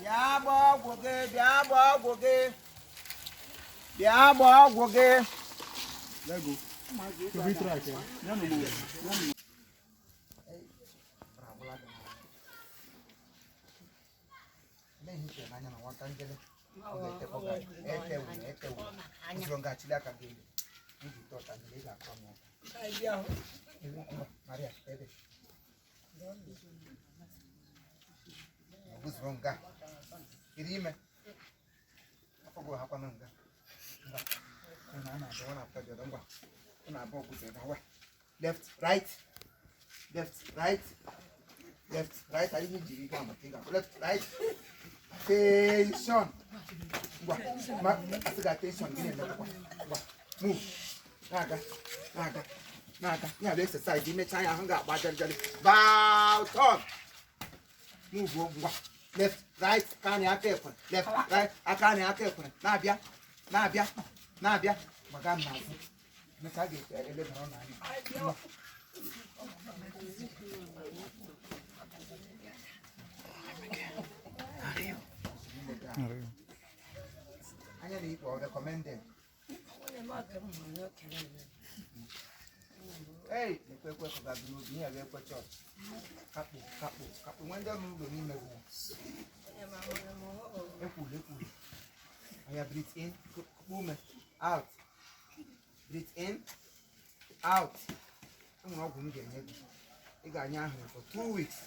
Bịa gbaa ọgwụ gị, bịa gbaa ọgwụ gị. Bịa gbaa ọgwụ gị. Left, right, left, right, left, right. Anyị jiri ike amata ịga left, right. Attention. Ngwa, ma asị gị attention gị na-emekwa. Ngwa, move. Na-aga, na-aga, na-aga. Ya bụ exercise imechaa ya ahụ ga-agba jarịjarị. Bow, turn. Move o, ngwa. Left, right, aka na aka ekwe. Left, right, aka na aka ekwe. Na-abịa, na-abịa, na-abịa. Gbaga m n'azụ. Emechaa ga-elebara ọ n'anya. Ngwa. Anya na ikpe ọ recommended. Ei, ekwe ekwe kọgazi n'obi ihe ga ekwe chọọchị. Kakpo, kakpo, kakpo, nwe ndị ọrụ ụlọ n'ime bụ. Ekwulu, ekwulu. Oya, breathe in, kukpu ume, out. Breathe in, out. E nwere ọgwụ m ga-enye gị. Ị ga-anya ahụ ya for 2 weeks.